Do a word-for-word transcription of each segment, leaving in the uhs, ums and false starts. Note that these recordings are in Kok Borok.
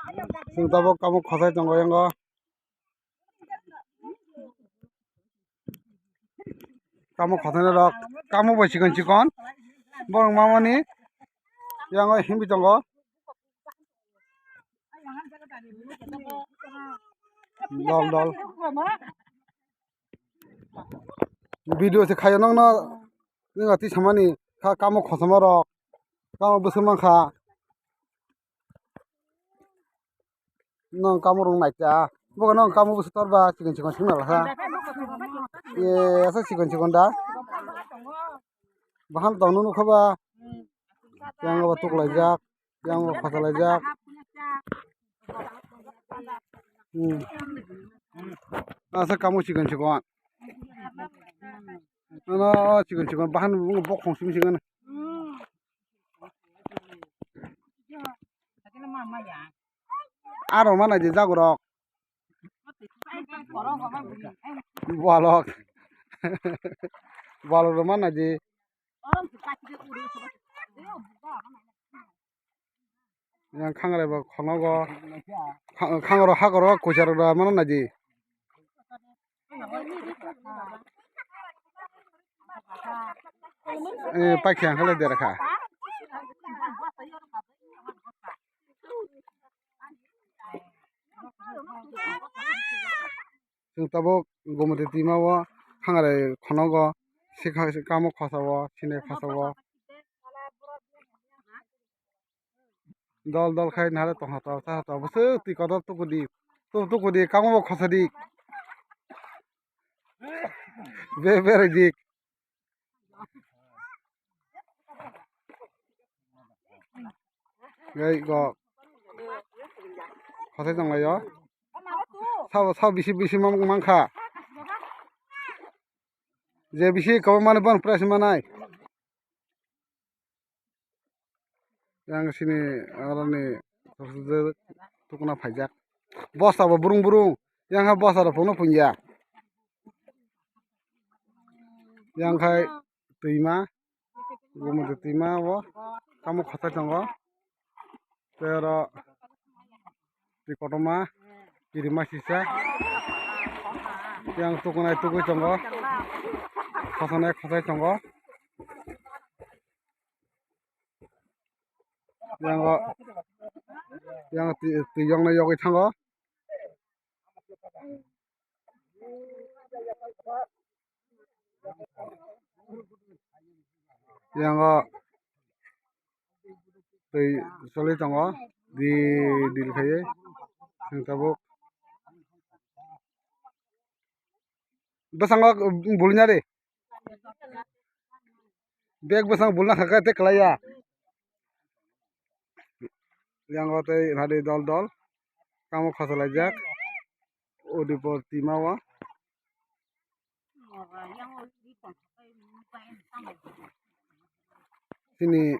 Chwng tabuk kamuk khosai tongo yango. Kamuk khosai rok, kamuk bai chikon chikon. Borok mamani yango himbi tongo. Dol dol. Video se khayo nokno, nokno twi samani kha, kamuk khosoma rok, kamuk bwswk mankha. Nong kamuk rok naikha, bogo nong kamuk bwswk torba chikon chikon swngna lakha. E, asa chikon chikon da. Bahan tongno nukha ba. Yang ba tuklaijak. Yang bo khosalaijak. Hmm. Asa kamuk chikon chikon. Ano chikon chikon bahan bok khong simi chikon. Aro mana je jagurok. Bolok. Bolok ro mana je. Yang khangrai bo khonogo. Kha-, khangro hakoro kuchar da mano naidi. Eh, paikhe ang khe dera kha. Chwng tabuk Gomoti twima o khangrai khonogo, sikha kamuk khosa o, sinai khosa o. Dol dol khai nahare tongha tong cha tong bwswk twi kotor tukudi. Tu tukudi kamuk bo khosa di. Be berai dik. Gai go. Khosai tonglaio. Sabo sabo bisi bisi mang mankha. Je bisi kwbangmani bon price manai. Yang sini aroni tukuna phaijak. Bosta bo burung burung. Yang ha bosta rok phunukno phunjak. Yang khai twima. Gumudi twima o. Tamo khotai tongo. Tei oro twi kotorma. Kirima sisa. Yang tukunai tukui tongo. Khosanai khosai tongo. Yang o, yang twi, twi yoknai yogwi thango. Yang o twi choli tongo, di dil khaiwi, ang tabuk. Bwskango bulina de. Bag bwskango bulna kha khe tei kwlaiya. Yang o tei nadi dol dol. Tamo khosolaijak. Udipor tima o. Chini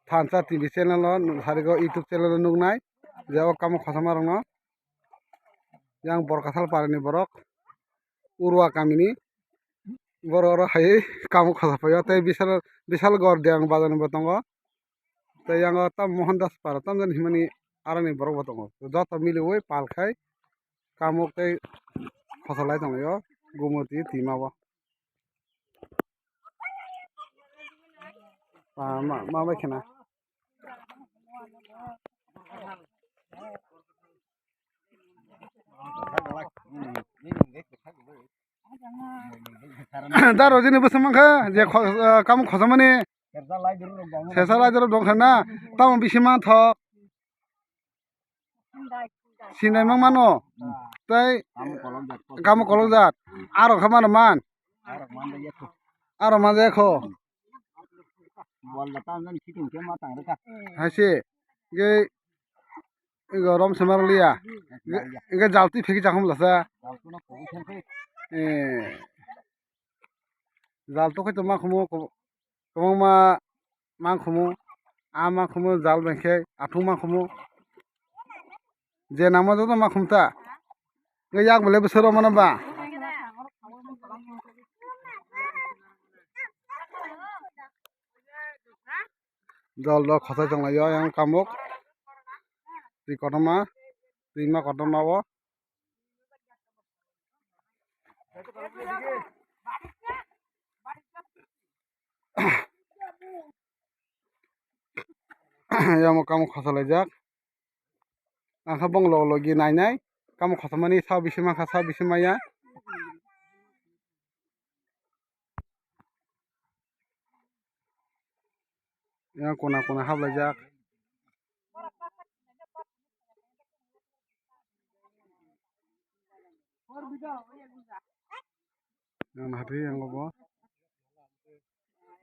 Thansa T V channel o, sarigo YouTube channel o nuknai. Je o kamo khosoma rokno. Yang Borkathal parani borok, Urwa kamini borok oro hai kamo khosa paio tei bisal, bisal gor deng bazar ni bo tongo. Tei yang o tam Mohan Das para tam jani himani aroni borok bo tongo. Joto miliwi pal khai kamo tei khosa lai tonglaio Gumoti twima o. Ma, ma, ma bai khena. Daro jini bwswk mankha je kho-, ah, kamu khosamani. Sesa lai doro dong khana. Tamo bisi manthok. Sinai mang mano. Tei kamu kolok jat. Aro kha mano man. Aro man jaya kho. Haise. Ge ego rom se mar liya. Ge jalti pheki chakhum lasa. Eh. Jal to khe to ma khumu, kwbangma ma khumu, a ma khumu, jal bai khe athung ma khumu. Je nangma joto ma khum ta. Nge yak bele bwswk rw mano ba. Dol dol khosai tonglaio yang kamuk. twi kotorma, twima kotorma o. Yang kamo khosalaijak. Ang kha bong log logi nai nai. Kamo khosomani sa bisi mankha, sa bisi maya. Yang kona kona hablaijak. Yang hati yang obo.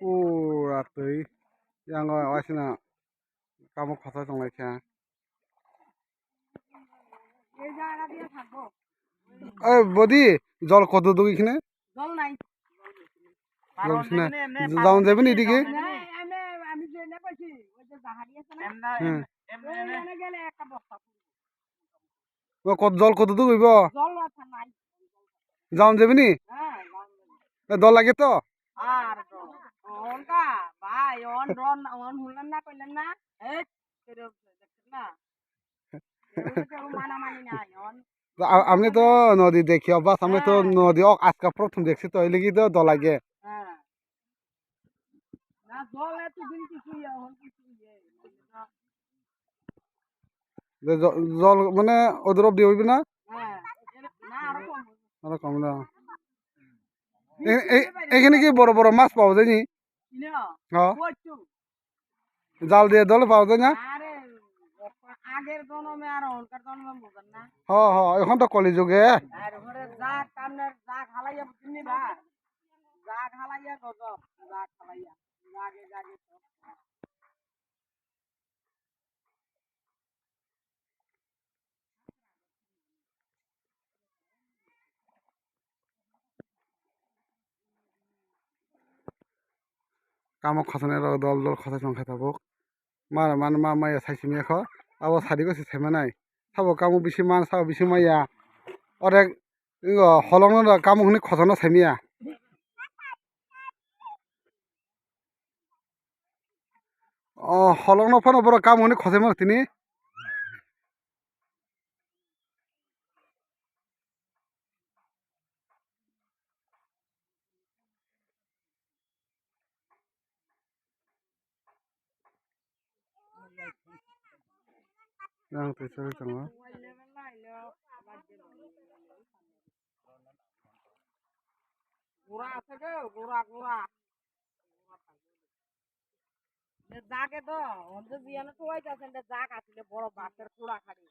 Ura twi. Yang o asina. Kamo khosai tonglaikha. Ei jaga diye thakbo. Ei bodi, jol koto dugui khne? Jol nai. Jol sina. Jaun jabe ni digi? Nai, emne, ami je na koichi, oi je jahari ase na? Hmm. Oi, ene gele ekta bosta. O kot, jol koto dugui bo? Jol asa nai. Jaun jabe ni? Ha, jaun jabe. E, dol lage to? Ar do. Onka, bhai, on ron, on hulan na koilan na? Ei, kero, na. Kero, kero, mana mani nai, on. A-, amne to nodi dekhiyo, bas amne to nodi ok aska prothom dekhsi to, elegi to dol lage. Ha. Na, jol eto din kichu ya, on kichu ya. Je jo-, jol mane odor obdi hoibe na? Ha. Na, aro kom. Aro kom na. E, e, ekhane ki boro boro mas pawa jani? Ino. Ha. Koichu. Jal diye dole pawa jani na? Are, ager jonome aro onkar jonome bujan na. Ha, ha, ekhon to koli juge. Are hore jak, tamner jak halaiya bujinni ba? Jak halaiya gojok, jak halaiya. Jage, jage. Kamo khosonai rok dol dol khosai tong kha tabuk. Mara man ma maya sai simi kho. Abo sadi ko se sai manai. Sabo kamo bisi man, sabo bisi maya. Orek holong no kamo hwnwi khosano sai maya. O holong no phano borok kamo hwnwi khosai mano tini. Yang twi chari tongo. Gura ase de, gura, gura. Jage do, onde jiyano tuwai jase de, jag asile boro bater kura khadi.